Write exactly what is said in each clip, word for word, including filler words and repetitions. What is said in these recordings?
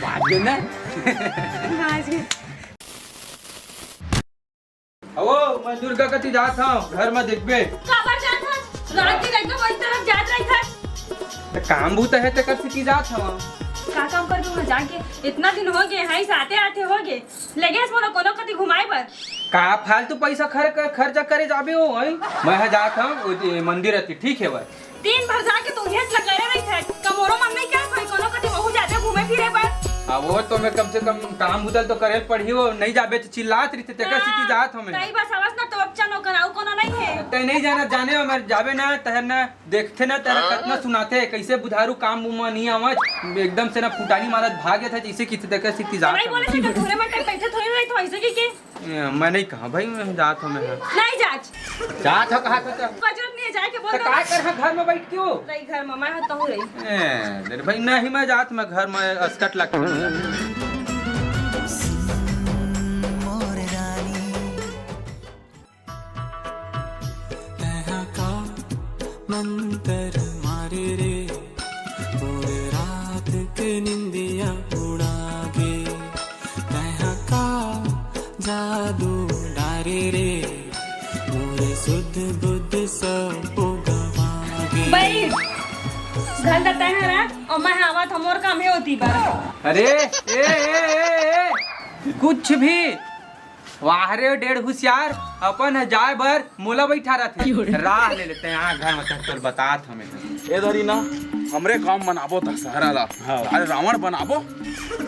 बात जो ना। हाँ जी। अवो, मैं दुर्गा कति जात हव, घर में देखबे। काबर जात हस? रात के कहिके वही तरफ जात रहिथस। त काम बूता हे, तेकर सेती जात हव। का काम करबे वहाँ जाके? इतना दिन हो गए हैं, इस आते आते हो गए। लगे हस मोला कोनो कति घुमाए बर। का फालतू पैसा खर-, खर्चा करे जाबे हो, हैं? मैं ह जात हव, ओ, ए, मंदिर अति, ठीक हे भाई। दिन भर जाके तो उहेच ल करे रहिथे, कमोरो मन नहीं क्या कोई कोनो कति वहू जाथे घूमे फिरे बर। हाँ, वो तो मैं कम से कम काम बुता ल तो करे पड़ही, वो नहीं जाबे तो चिल्लात रहिथे, तेकर सेती जात हव मैं। तई बस हवस ना, तो अब चनो कर, अउ कोनो नहीं हे। तय नहीं जाना, जाने हो, मैं जाबे ना, तहर ना, देखथे ना, तहर कतना सुनाथे, कैसे बुधारू काम म नहीं आवत, एकदम से ना फुटानी मारत भाग जाथे, जैसे कि तेकर सेती जात नहीं हव। बोले थे, घूमे मन तक बैठे थोड़ी रहिथे, ऐसे कि के? ए, मैं नहीं कहा भाई, मैं जात हव मैं। नहीं जाच। जात हव कहा था? कोई जरूरत नहीं है जाए के, बोल तो दो। काय कर, हाँ, घर में बैठ के हो? नहीं, घर में मैं हूँ, तहूँ रही। ए, अरे भाई, नहीं, मैं जात, मैं घर में अस्कट लग। तैहा का मंतर मारे रे, पूरे रात के निंदिया उड़ा गे। तैहा का जादू डारे रे, मोरे सुध बुध सब गवा गे। बैठ। घंटा तैहा रख, अउ मैं आवत हव, मोर काम हे ओती बर। अरे, ए, ए, ए, ए, कुछ भी। वाह रे डेढ़ हुसियार, अपन ह जाए बर मोला बैठा रथे। राह ले लेते हैं, आ घर में तोर बतात हमें। ए दरी ना, हमरे गांव मनाबो दशहरा ला। हाँ। अरे रावण बनाबो,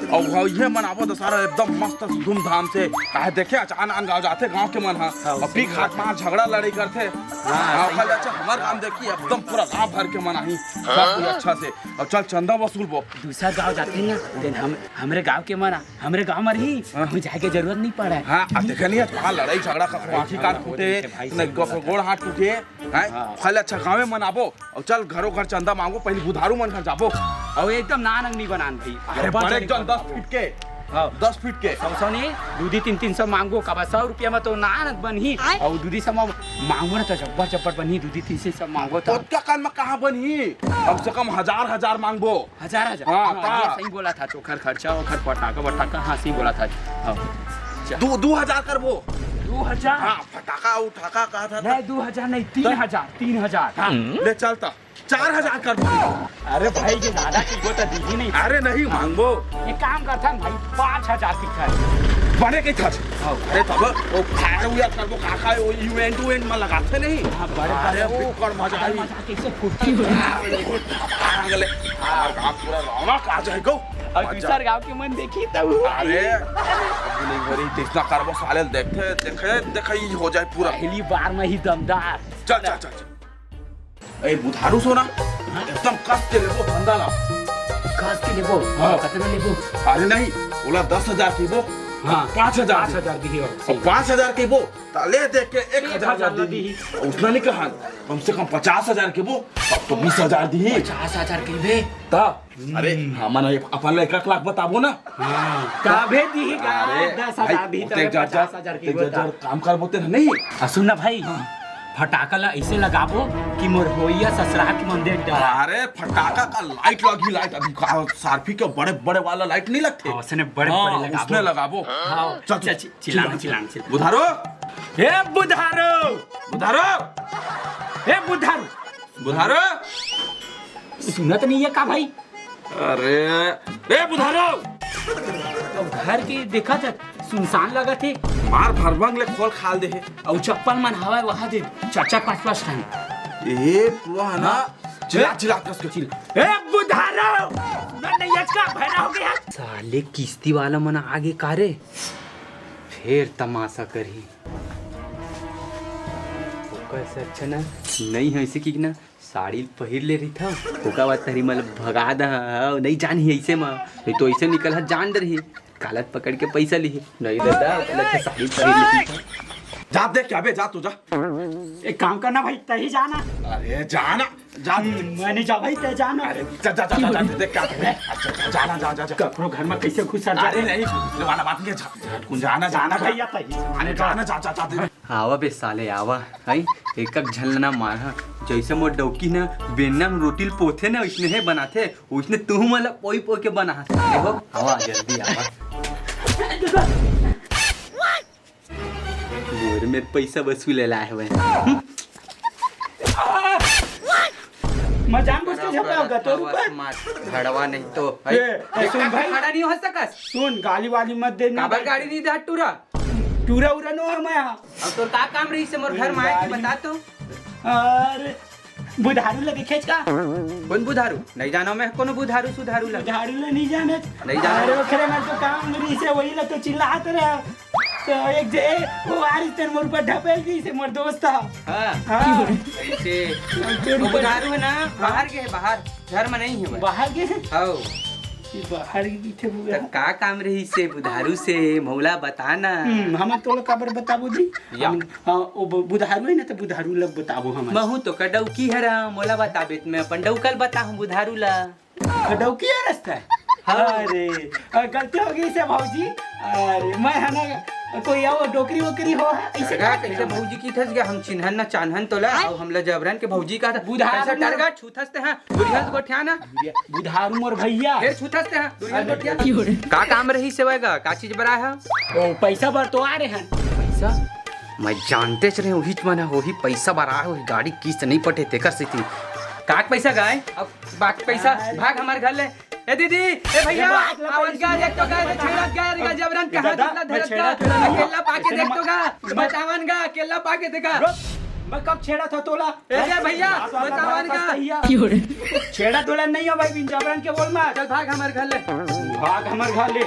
अउ हाँ, ये मनाबो दशहरा एकदम मस्त धूमधाम से। काहे देखे अचानक गांव जाथे गांव के मन हा, हाँ, अउ पी खाट मार झगड़ा लड़ाई करथे। हाँ, हाँ, सही। खाली अच्छा हमर गांव देखी एकदम पूरा गांव भर के मनाही। सब कुछ अच्छा से। अब चल चंदा वसूलबो। दूसरा गांव जाथे ना, तेन हम, हमरे गांव के मन आ हमरे गांव म रही, हाँ। हमें जाए के जरूरत नहीं पड़े। हाँ, अब देखे नहीं, आज कहाँ लड़ाई झगड़ा, कखरो आँखी कान फूटे, भाई, नहीं सही कखरो बोला। गोड़ हाथ टूटे, हैं? हाँ। खाली अच्छा गाँवे मनाबो, अउ चल घरो घर चंदा मांगो, पहले बुधारू मन घर जाबो। अउ एकदम नान अंगनी बनान भाई। अरे बड़े एकदम दस फीट के। हाँ। दस फीट के। सौ सौ नहीं, दू दी तीन तीन सौ मांगो, काबर सौ रुपया म तो नान बनही। अउ दू दी सौ म मांगो ना तो जब्बर जब्बर बनही, दू दी तीन सौ मांगो तो। ओतका कन म कहाँ बनही? कम से कम हजार हजार मांगबो। हजार हजार? हाँ, हाँ, हाँ। ये सही बोला था, चोखर खर्चा, ओखर पटाखा वटाखा, हाँ, सही बोला था। हाँ। चल। दू, दू हजार करबो। दू हजार? हाँ, फटाका उठाका कहा था। नहीं, दू हजार नहीं, तीन हजार, तीन हजार। हाँ, ले चलता। चार हजार करबो। अरे भाई, ये ज्यादा चीज तो दीही नहीं। अरे नहीं, मांगबो। एक काम करथन भाई, पाँच हजार दिखा। बने के था। हाँ। अरे तब वो फायर उयर करबो, का का वो इवेंट उवेंट में लगाथे नहीं। हाँ, बड़े अरे बड़े वो कर मजा आई। कैसे फुर्ती हो रही है। आ गले। हमार गांव पूरा रौनक आ जाए गो। और मजा। दूसर गांव के मन देखी तब। अरे, अभी नहीं हो रही, तीसरा करबो साले, देखे, देखे, देखे ही हो जाए पूरा। पहली बार में ही दमदार। चल, चल, चल, चल। ए, बुधारू सोना, हाँ? एकदम कस के लेबो, धंधा ला। कस के लेबो? हाँ। कतना लेबो? अरे नहीं, ओला दस हजार देबो। हाँ। पाँच हजार पाँच हजार दीही और और पाँच हजार कहिबो, त ले दे के एक हजार एक हजार ला दीही। दीही। उसने नहीं कहा, कम से कम पचास हजार कहिबो, तब तो बीस हजार दीही। पचास हजार कहिबे? त? अरे, हम्म। हमन अपन ला एक एक लाख बताबो ना। हाँ। तभे दीही का, अरे, दस हजार भाई, दीही, तभे पचास हजार कहिबो त। काम कर बोते नहीं। आ, सुन ना भाई, हाँ। फटाका ला ऐसे लगाबो कि मोर होइया ससुराल के मंदिर डरा। अरे, फटाका का लाइट लगी, लाइट अभी का, सारफी के बड़े बड़े वाला लाइट नहीं लगते? हाँ, उसने बड़े हाँ, बड़े लगाबो। उसने लगाबो। हाँ, चल, चल, चल, चल। चिल्लाना, चिल्लाना, चिल्लाना। बुधारो! ए बुधारो! बुधारो! ए बुधारो! बुधारो! सुनत नहीं है का भाई? अरे, ए बुधारो! अब घर के देखा था, सुनसान लगा थे। मार भरभंग ले खोल खाल दे हे। अउ चप्पल मन हवा वहा दे, चार चार पाँच पाँच ठन। ए, पुआ ना, हाँ। चिल्ला, चिल्ला, कस के चिल्ला। ए बुधारो! सुनत नहीं है का? भैरा हो गया। साले किस्ती वाला मन आगे का रे? फेर तमाशा करही। ओकर से अच्छा ना, नहीं है ऐसे कि ना, साड़ी पहिर ले रहिथव, ओकर बाद तहरी मन ल भगा दहा, नहीं जानही ऐसे म, नहीं तो ऐसे निकल हा जान डरही, कालत पकड़ के पैसा लिही, नहीं दादा, ओकर अच्छा साड़ी पहिर ले रहिथव। जा देख के अबे, जा तू जा। एक काम करना भाई, तही जाना। अरे जाना, जा। मैं नहीं जा भाई, तय जाना। अरे जा, जा, जा, जा, जा, देख क्या कर रहे हैं। अच्छा, जा, जाना, जा, जा, जा। ककरो घर में कैसे घुस जा? अरे नहीं, घुसने वाला बात नहीं है, जा, जा, जाना, जाना जाना। भैया, तही। अरे जाना, जा, जा, जा, जा। आवा बे साले, आवा। हई, एक एक झन ल ना मारहा, जइसे मोर डौकी ना बेलना म रोटी ल पोथे ना, ओइसने हे बनाथे, ओइसने तुहू मन ला पोई पोई के बना। देखो, आवा, जल्दी आवा। मोर मेर पइसा वसूले ला आए हवय। मैं जानबूझ के झपा होगा, तोर ऊपर। मत भड़वा नहीं तो। ए, ए, सुन भाई। खड़ा नहीं हो सकस। सुन, गाली वाली मत देना। काबर गाड़ी नहीं दे टूरा? टूरा उरा नो है मैं। अब तोर का काम रहिसे मोर घर में आए के गाड़ी। बता तो। अरे, बुधारू ला देखेच का? कोन बुधारू? नहीं जानो मैं कोनो बुधारू सुधारू ला। बुधारू ला नहीं जाने। नहीं जानो। अरे, ओकरे में तो काम रहिसे, वही ला तो चिल्लात रहे। तो एक जे, वो आरिस तेन मोर ऊपर ढपेल गई से मोर दोस्त ह। हाँ। हाँ। ऐसे। तेरे वो ऊपर बुधारू है ना, बाहर गए, बाहर। घर में नहीं है वो। बाहर गए? हाँ। ये बाहर गए थे वो तो यार। का काम रहिसे बुधारू से, मोला बताना। हम्म, हम तोला काबर बताबो जी? या। हम, हाँ, वो बु-, बुधारू है ना, तो बुधारू लोग बताबो हम। महू तो कड़ौकी हरा, मोला बताबे त मैं अपन डौकल बताहूँ बुधारू ला। डौकी है रास्ता है? हाँ। अरे, अ, गलती हो गई से भौजी। अरे, मैं है ना, कोई आओ डोकरी वोकरी हो, ऐसे टरगा, बात कैसे नहीं। भौजी की थस गया, हम चिन्हन ना चान्हन तोला, हाँ? और हमला जबरन के भौजी का था। बुधारू कैसे मोर टरगा, छूथस ते हाँ, बुढ़िया से गोठिया ना। बुधारू मोर भैया। फिर छूथस ते हाँ, बुढ़िया से अरे, गोठिया। का काम रहिसे वैगा, का चीज बर आए हा? ओ, पैसा बर तो आ रहे हैं। पैसा? मैं जानते च रहे, वही मन है, वही पैसा बर आए, वही गाड़ी किस्त नहीं पटे, तेकर सेती। का पैसा गाय? अब बाकी पैसा अरे। भाग हमारे घर ले। ए दीदी, ए भैया, ये बात ला आवाज पैसे गा, देख तो गा, छेड़त गा, रे गा, जबरन कहाँ दादा, कितना मैं धरत छेड़ा गा, तेरा नहीं हूँ। अकेला पाके ऐसे देख ना तो गा, बतावन गा, अकेला पाके देखा। रुक, मैं कब छेड़ा था तोला? ए दे भैया, बात वाला बतावन बात गा। सही है। छेड़ा तोला नहीं हो भाई, बिन जबरन के बोल मत। चल भाग हमारे घर ले। भाग हमारे घर ले।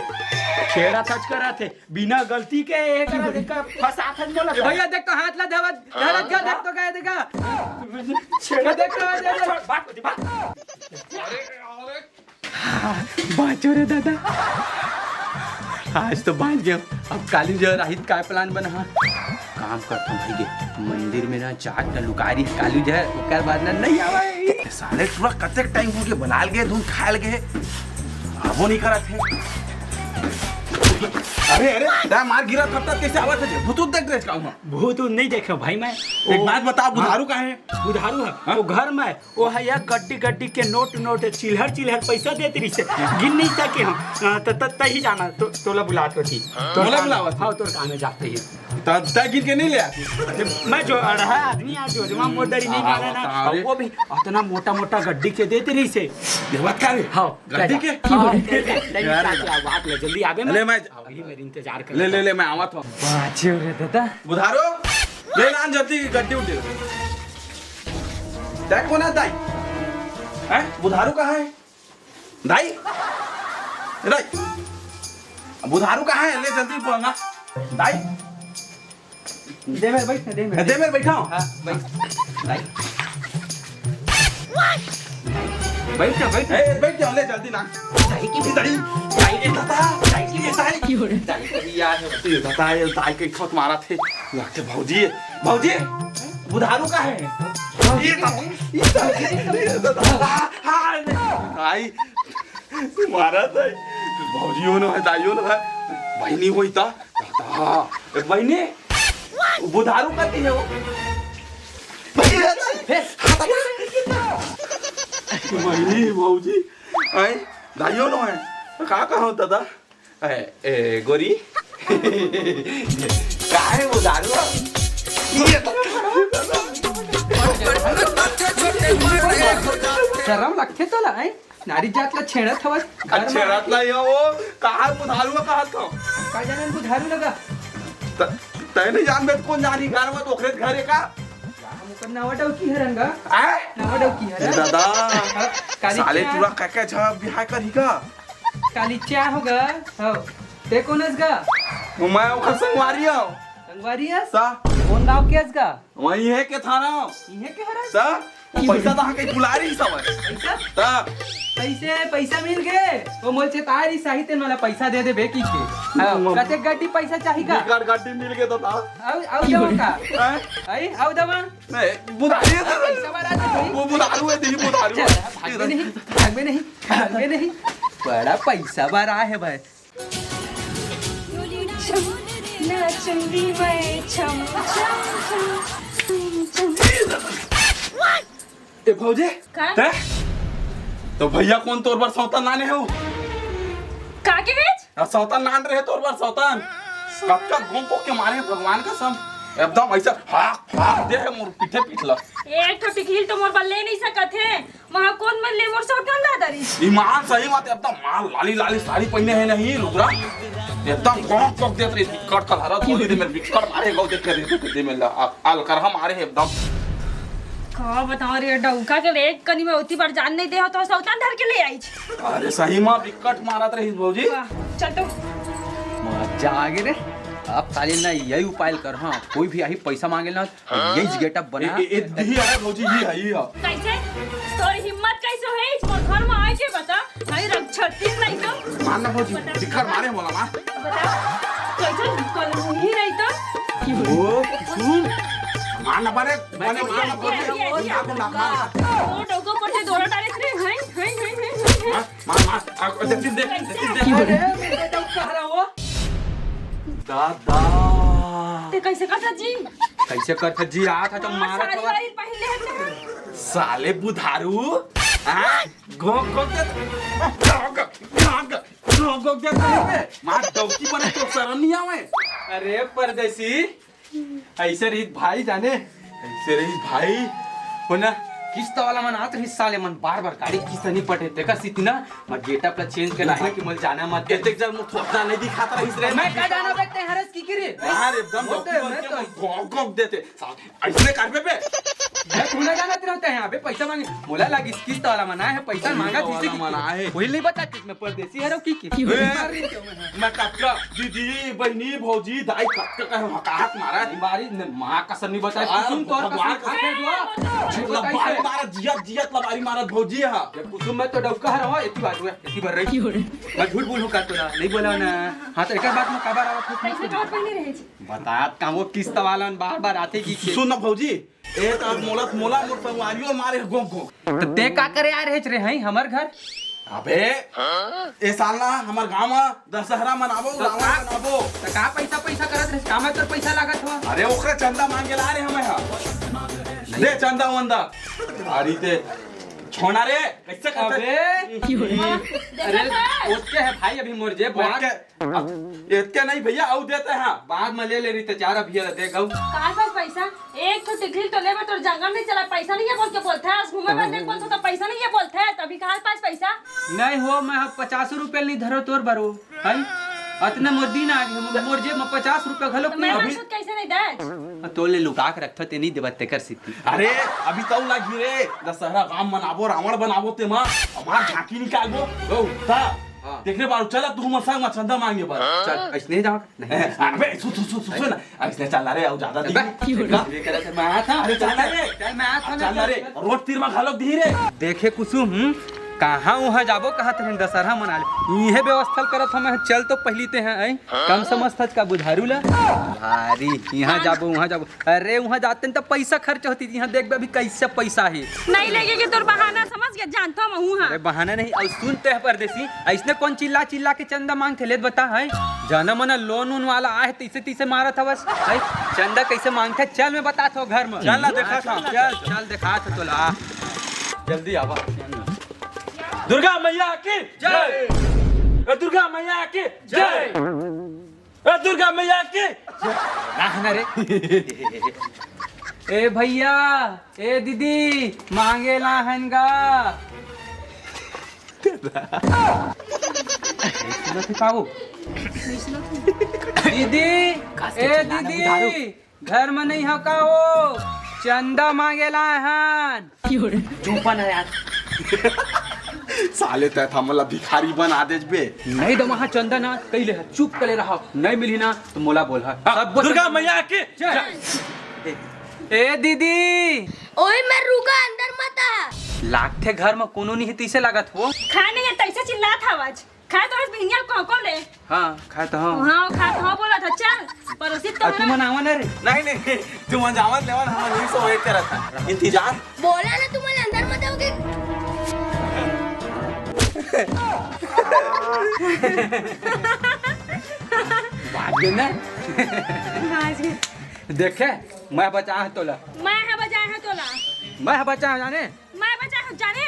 छेड़ा सच करा थे, बिना गलती के ये करा थे, का फंसा था बोला ए था। भैया देख तो हाथ ला धरत, धरत गा, देख तो गा, देखा। छेड़ा देख तो, देख तो। छोड़, भाग, भाग। बाँचो रे दादा, आज तो बाँच गयो। अब काली जहर आही त काय plan बना हा? काम करथन भाई के, मंदिर में ना जात ना लुकारी काली जहर, ओकर बाद ना नहीं आवे। साले पूरा कतेक time हो गए, बनाल गए, धुन खायल गए, आबो नहीं करत है। अरे, अरे, दा मार गिरा थपथप कैसे आवत है? भूतूत देख रहे का हुआ? भूतूत नहीं देखे भाई मैं। एक बात बता, बुधारू का है? बुधारू है, हाँ? वो घर में वो है यार, गड्डी गड्डी के नोट नोट, चिल्हर चिल्हर पैसा देत रहिसे, गिन नहीं सके हम। हाँ, त, त, तही जाना, तो, तोला बुलात होती। तोला बुलावत? हाँ, तोर काम में जाते ही। त, तय गिन के नहीं ले आती? मैं जो अड़हा आदमी, आज जोजमा मोदरी नहीं हाँ, माना ना, हाँ, अरे। वो भी अतना मोटा मोटा गड्डी के देत रहिसे। ये बात का रे? हाँ, गड्डी के? हाँ, हाँ, हाँ, हाँ, बात ले, जल्दी आबे अरे मैं। मैं अभी मेरी इंतजार कर ले, ले, ले, मैं आवत हूँ। बाँचो रे दादा। बुधारू, ले लान जल्दी गड्डी उड्डी। दाई कोन है दाई? हैं? बुधारू कहाँ है? दाई? ए दाई? बुधारू कहाँ है? ले जल्दी बोलना। दाई? दे मेरे बैठ, दे मेरे। ए, दे मेरे बैठा हूँ। हाँ, बैठ। दाई। बैठ जा, बैठ। ए, बैठ जा, ले जल्दी ना। दाई की दाई। दाई के दादा। दाई की दाई। दाई के यार। ये दादा, ये दाई के खत मारा थे। लगते भौजी, भौजी, बुधारू का है? ये तो, ये तो, ये तो, हाँ, हाँ, भाई, मारा था। भौजियो न है, दाइयो न है, बहिनी होई ता। हाँ, ए, बहिनी, बुधारू कती है वो? बहिनी, भौजी, आई, दाइयो न है, का कहो दादा? ए, ए, गोरी। काहे बुधारू? ये तो शरम लगथे तोला, हैं? नारी जात ला छेड़त हवस, घर में छेड़त आके। ला यो, वो कहाँ बुधारू कहाँ तो? का जाने बुधारू लगा? त-, तय नहीं जान बे, कौन जानी घर में, तो ओकरे घर है का? हम ओकर नावा डौकी हरन गा। आय? नावा डौकी हरन। दादा, हाँ, काली साले क्या? तूरा का क्या जवाब बिहार का ही का? काली चा होगा? हो। ते कोन अस गा? मैं ओकर संगवारी हूँ। संगवारी अस? सा। कोन गाँव के अस गा? वही है के थाना। इहे के हरस? सा। वो पैसा तो हाँ कहीं बुला रही सब है। पैसा? सा। पैसे, पैसा मिल गए। वो मोल चेताय रही साही तेन वाला पैसा दे दे बेकी के। हाँ, मम- कते गड्डी पैसा चाही का? निकर गड्डी मिल गए तो था। आउ, आउ दवा का? हैं? आई, आउ दवा। नहीं, बुधारू है तो। पैसा वाला तो नहीं। वो बुधारू है, नहीं बुधारू चल, है। भाग में नहीं, भाग में नहीं, भाग में नहीं। बड़ा पैसा वाला है भाई। छम, नाचूंगी मैं छम, छम, छम, छम। ए भौजी, का? ते? तो भैया कोन तोर बर सौतन लाने हो? का के हेच? आ, सौतन लान रहे तोर बर सौतन। कतका घोंक घोंक के मारे भगवान कसम। एकदम ऐसा हाक हाक दे हे मोर पीठे पीठ ला। एक ठो टिकहिल तो मोर बर ले नहीं सकत हे। वहाँ कोन मन ले मोर सौतन ला दरी? ईमान सही बात, एकदम मार लाली लाली साड़ी पहने हे नहीं लुगरा। एकदम घोंक घोंक देत रही, बिक्कट कलहरा थोड़ी दे मेरे बिक्कट मारे गौ देख के दे दे मेला। अलकरहा मारे हे एकदम। का बताओ रे डौका के रे, एक कनी में ओती बार जान नहीं दे हो तो सौतन धर के ले आई। अरे सही मा बिक्कट मारत रही भौजी। वाह, चल तो। मजा आ गे रे। अब साले ना यही उपाय कर, हाँ, कोई भी आही पैसा मांगे ना, यही getup बना। ए, ए, ए, यही है भौजी, ये है, ये है। कैसे? तोर हिम्मत कैसे होइस? मोर घर में आए के बता। भाई रक्षातीत नहीं तो। मार ना भौजी, बिक्कट मारे मोला मार। बता। कैसे कल ही रही तो? ओ, सुन। मार ना मारे, मारे मार ना भौजी। ये, ये, ये, उनका को ना मार। वो डौको पर से दौड़ा डाले थे। हाय, हाय, हाय, हाय, हाय। मार, मार, मार। अब जल्दी देख, जल्दी देख। अरे, मैं तो कह रहा हूँ। दादा। ते कैसे करता जी? कैसे करता जी? आ था तो मारा सारी तो। वारी पहले है ना। साले बुधारू। हाँ? घोंक घोंक दे। घोंक, घोंक, घोंक, घोंक दे। मार डौकी बने तो शर्म नहीं आवे। अरे परदेसी, ऐसे रहित भाई जाने। ऐसे रहित भाई। हो ना? किस्त वाला मन आत रहिस साले मन, बार बार गाड़ी किस्त नहीं पटे, तेकर सेती ना मैं getup ला change कर लाहे कि मोला जाना मत दे। एतेक जर मोर थोपना नहीं दिखाता रहिस रे। मैं का जाना बे, ते हरस की की रे? यार, एकदम होते, डौकी बन मैं के तो मैं घोंक घोंक देते। साले, ऐसने करबे बे? मैं थोड़ा जानत रहते हैं, अबे पैसा मांगे। मोला लागिस किस्त वाला मन आए हे, पैसा मांगा वाला किसी मन आए हे। वही नहीं बता किस में परदेसी हरो की की। ए, मैं कतका दीदी, बहिनी, भौजी, दाई कतका कहे हकाहत मारा हे। मारी न, माँ कसम नहीं बताए, आ, सुन तो भगवान कसम खा के जो। मतलब बताइए। बारी मारा, जियत, जियत लबारी मारा भौजी हा। ये कुसुम में तो डौका हर हो, इतनी बात हुआ, इतनी बार रही। मैं झूठ बोलूं का तोला? नहीं बोला ना। हाँ, तो एक बात में काबर आवत हो? कैसे बात पहले रहे जी? बतात का वो किस्त वाला न बार-बार आथे कि के सुन ना भौजी, ए त मोला, मोला मोर संगवारियों मारे गोंक गोंक। त ते का करे आ रहे रे हई हमर घर? अबे, ए साल ना हमर गांव म दशहरा मनाबो, त रावण का, बनाबो। त का पैसा, पैसा करत रहे? का में तोर पैसा लागत हो? अरे ओकरे चंदा मांगे ला रहे हमें हा। दे चंदा वंदा। अरे ते छोड़ा रे, कैसे करते? अबे, अरे, ओतके है भाई अभी मोर जेब। ओतके, अब एतके नहीं भैया, अउ देते हैं। बाद में ले ले रही तो चार भैया दे गऊ। कहाँ पास पैसा? एक तो टिकली तो लेबे, तोर जंगल नहीं चला, पैसा नहीं है बोल के बोलता है। आज घूमे बंदे बोलता तो पैसा नहीं है बोलता है, तभी कहाँ पास पैसा? नहीं हो, मैं अब पचास रुपया नहीं धरो तोर बरो, है? अतने मोर दिन आ गए, मोर जेब में पचास रुपया घलो तो मैं नहीं। अभी कैसे नहीं दे? तो ले लुका के रखता, ते नहीं देबा, तेकर सिद्धि। अरे, अभी तऊ लागी रे, दशहरा राम मनाबो, रावण बनाबो, ते मा हमार झांकी निकालबो। ओ, ता, हाँ। देखने बारू, चला तू हमर संग मा चंदा मांगे बर। चल, ऐसने जाओ। नहीं, ऐसने अबे, सुन, सुन, सुन, सुन, सुन ना। ऐसने चल ना रे, अउ ज्यादा अबे, दिही। ये करे थे, मैं आया था। अरे, चल ना रे। चल, मैं आया था, चल ना रे। चल। रोड तीर मा घलोक दिही रे। देखे कुसुम, हम्म? कहाँ उहाँ जाबो कहत रहे दशहरा मना ले। इहे व्यवस्था करत हमें, चल तो पहली ते हैं, आई? कम समझथस का बुधारू ला? भारी, यहाँ जाबो, वहाँ जाबो। अरे, वहाँ जाते न तो पैसा खर्च होती, यहाँ देखबे अभी कैसे पैसा है। नहीं लेके के तोर बहाना समझ गया, जानता हूँ मैं हूँ हाँ। अरे, बहाना नहीं, अउ सुनते हैं परदेसी, ऐसने कौन चिल्ला चिल्ला के चंदा मांगथे, ले बता है? जाना मना लोन वोन वाला आहे, तैसे तैसे मारत हवस, है? चंदा कैसे मांगथे, चल मैं बतात हूँ घर में। चल ना, देखा था। चल, चल, देखा था तोला। जल्दी आवा। दुर्गा मैया की जय। ए, दुर्गा मैया की जय। ए, दुर्गा मैया की। ना है ना रे। ए भैया, ए दीदी, मांगे ला हन गा। सुनत हे का वो? दीदी, ए दीदी, घर में नहीं हो का वो? चंदा मांगे ला हन। चुप ना यार। साले तै त हमला भिखारी बना देच बे। नहीं दो वहाँ चंदा ना, कई ले चुप कर ले रहा, नहीं मिली ना तो मोला बोल हा। हाँ, सब बोल दुर्गा मैया की जय। ए दीदी। ओए मैं रुका, अंदर मत आ। लागथे घर में कोनो नहीं है, तैसे लागत हो। खा नहीं है, तैसे चिल्लात हवस। खाए तो हस बिहनिया को, को ले? हाँ, खाए तो हाँ। हाँ, खाए तो हाँ बोला था, चल, परोसी तो आ, तू मन आवा ना रे। नहीं, नहीं, तू मन जावन लेवन, हम नहीं सो वेट करत था। इंतजार। बोला ना, तू मन अंदर मत आओगे। भाग गए ना। भाग गए। देखे, मैं बचा है तोला। मैं है बचा है तोला। मैं ह बचा हंव जाने। मैं बचा हंव जाने।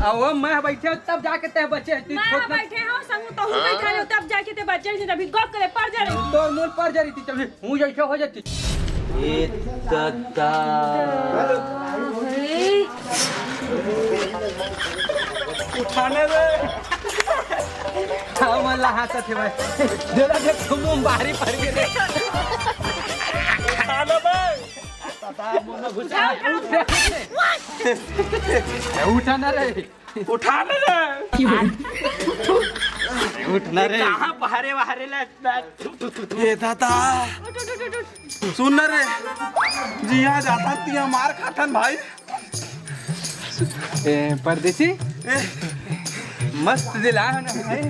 आ वो मैं ह बइठे हंव तब जाके तैं बचे हस, तू मैं छोट ह बइठे हंव, संग तहूं बइठे हंव, तब जाके तैं बचे हस, अभी गप करे पड़ जा रे। तोर मुंह पड़ जा रही थी, तभी हूं जइसे हो जाती। ए तता। उठाने रे। हमन ला हांसत हे भाई। देला देख, तुम बाहरी पड़ गे रे। उठाने बे। उठा ना रे। उठा ना रे। उठना रे। कहाँ बहरे बहरे ला? ए दादा। सुन ना रे। जिहां जाथन तिहां मार खाथन भाई। ए, परदेसी। ए। मस्त दिला है ना भाई।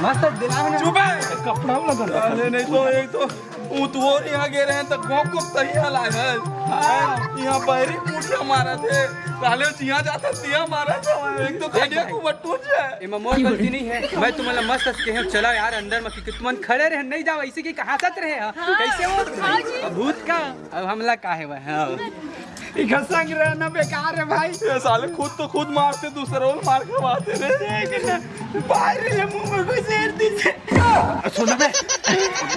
मस्त दिला है ना। चुप है। कपड़ा वाला गंदा। अरे नहीं तो एक तो ऊ तो और इहां गे रहे त गोंक तहिया लागल। हां। इहां बहरी पूछे मारत हे। साले जिहां जाथन तिहां मारत हे। एक तो खड़िया को बट्टू है। एमा मोर गलती नहीं है। मैं तुमन ला मस्त हंस के हंव, चला यार अंदर में, कि तुमन खड़े रहे, नहीं जाओ, ऐसे कि हंसत रहे। हां। कैसे हो? हां जी। अब भूत का, अब हमला का है वह? हां। इखा संग रहना बेकार है भाई। ये साले खुद तो खुद मारते, दूसरा और मार खवाते रे। बाहर रे मुंह में घुसेर दी से। सुन बे,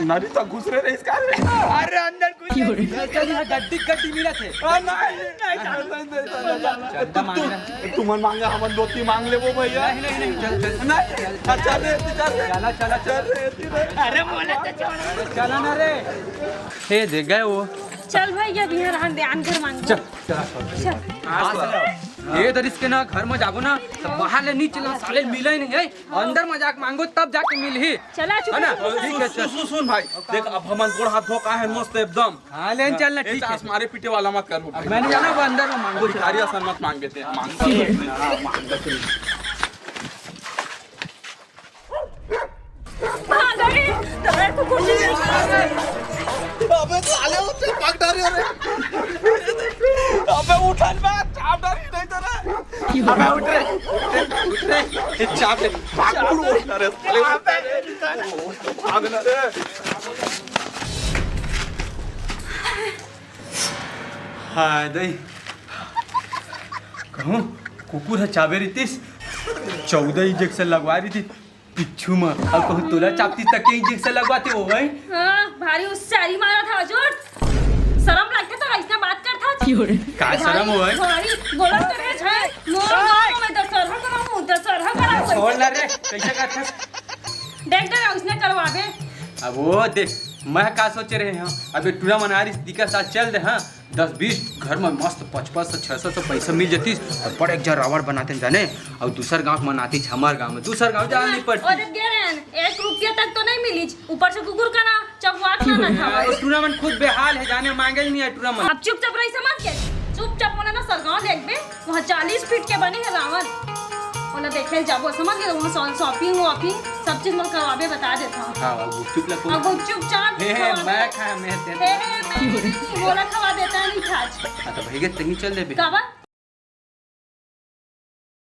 नारी तो घुस रहे रे इसका। अरे अंदर घुस रहे। चल, चल, गड्डी, गड्डी मिला थे। आ, नहीं, नहीं, नहीं, नहीं, नहीं, नहीं, नहीं। चंदा मांग रहा है। तुमन मांगा, हमन धोती मांग लेबो भैया। नहीं, नहीं, नहीं, चल, चल। नहीं, चल, चल रे, चल रे। चला, चला, चल रे। अरे बोले तो छोड़। चला ना रे। हे दे गए वो। चल भाई, अब इहां रहन दे, आन घर मांग। चल, चल, चल। चल। ये दरिस के ना घर में जाबो ना, तो बाहर ले नहीं चला, साले मिले ही नहीं है। अंदर में जाके मांगो, तब जाके मिलही। चला चुप है ना? हो। ठीक है, सुन, चल। सुन, सुन भाई, देख अब हमन गोड़ हाथ धो का है मस्त एकदम। हां, लेन चल ना, ए, ठीक है। मारे पीटे वाला मत कर। अब मैं नहीं जाना, वो अंदर में मांगो। भिखारी असन मत मांग देते हैं, मांग। हां, मांग देते हैं। भाग गई। तो मैं तो कोशिश नहीं कर रही। अबे साले, उसे पकड़ रहे हो रे। अबे उठन बे, चाप डाली नहीं तो रे। अबे उठ रे, उठ रे, उठ रे। ये चाप ले, भाग, उठ, उठ, अरे साले, उठ रे। भाग ना रे। हाय दई। कहूं कुकुर ह चाबे रहितिस, चौदह इंजेक्शन लगवा रहितिस पिच्छू म, अउ कहूं तोला चाबतिस त के इंजेक्शन लगवाते हो भाई? हां, भारी होशियारी मारत हस झूठ। शरम लगथे त अइसने बात करथस। का शरम हो भाई? भारी बोलत तो रहे छै, मोर गांव में दशहरा कराहूं, दशहरा कराहूं। छोड़ ना रे, कइसे करथस? देख दे, अइसने करवाबे। अब वो देख, मैं का सोचे रहे हंव, अब ये टूरा मन आरिस, दिकर साथ चल दे, हां, दस बीस घर में मस्त पाँच पाँच सौ, छह सौ, सौ पैसा मिल जतिस, अउ बड़े एक जन रावण बनातेन जाने, अउ दूसर गांव के मन आतिस, हमर गांव में, दूसर गांव जान नहीं पड़ती। अरे गे रहन, एक रुपया तक तो नहीं मिलिस, ऊपर से कुकुर का ना, चबुआ का ना था। अउ टूरा मन खुद बेहाल है जाने, मांगे ही नहीं है टूरा मन। अब चुपचाप रही समझ के, चुपचाप मोला ना सरगांव लेगबे, वहाँ चालीस फीट के बने हे रावण। ओला देखे ल जाबो, समझ गे? वहाँ शॉ-, शॉपिंग वॉपिंग सब चीज मोला करवाबे, बता देत हंव। हाँ, अब गुपचुप ला अब गुपचुप चाट हे, हे, खवाबे। मैं खा, मैं दे हे, हे, मैं, मोला खवा देता है नहीं खाच। हाँ, तो भैया, तहीं चल देबे। काबर?